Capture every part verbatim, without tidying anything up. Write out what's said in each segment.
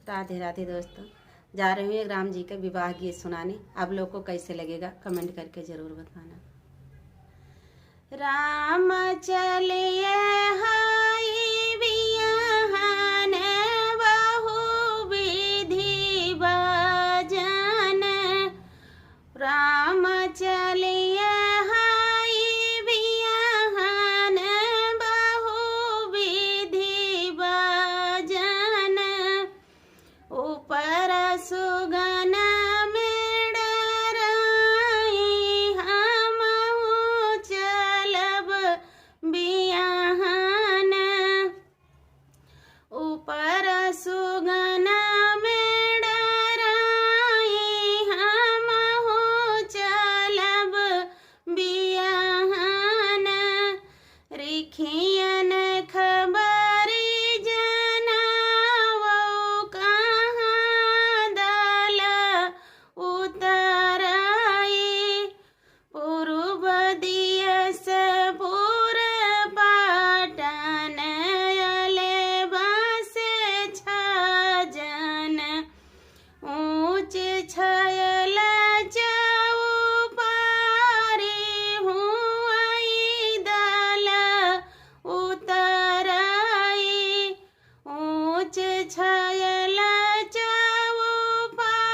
राधे राधे दोस्तों, जा रही हूँ एक राम जी का विवाह गीत सुनाने। आप लोग को कैसे लगेगा, comment करके जरूर बताना। राम चलिए हई बियाहन बहु विधि बाजन, राम चलिए हई बियाहन बहु विधि बाजन, ऊपर सुगन में डराई हमहू चलब बियाहन। ऊपर सुगन में डराई हमहू चलब बियाहन। रिखियन खबरी जनावो कहाँ दल उतराई। पूर्व दियस पूर पाटन अले बासे छाजन। ऊँच छयल चौपारी हुआई दल उतराई। ऊँच छयल चौपारी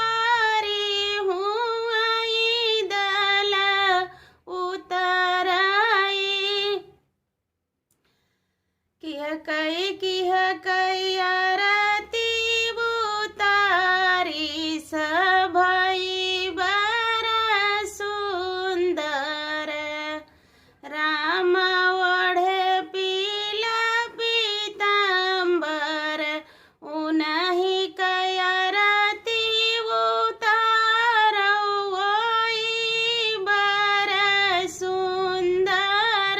हुआई दल उतराई। किहकई किहकई आरती उतारी सभई बर सुंदर। राम ओढ़े पीला पीतांबर, उनही कै आरती उतारो ओई बर सुंदर।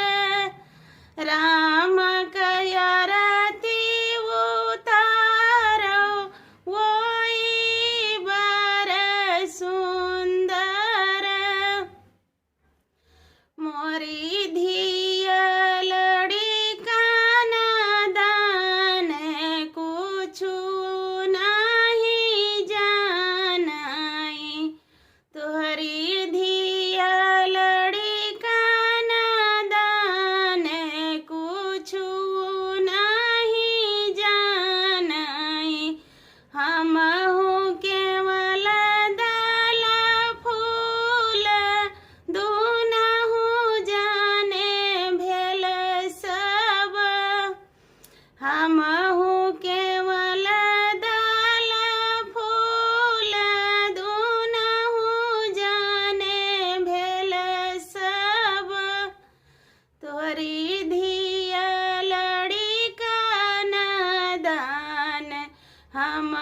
राम कै आरती उतारो ओई बर सुंदर। मोरी धिया लड़िका नादान कुछु नाहीं जानाई। तोहरी धिया लड़िका नादान कुछु नाहीं जानाई। हमहू केवल दल फूल दुनहु जाने भेल सब। हमहू केवल दल फूल दुनहु जाने भेल सब। तोहरी धिया लड़िका नादान हम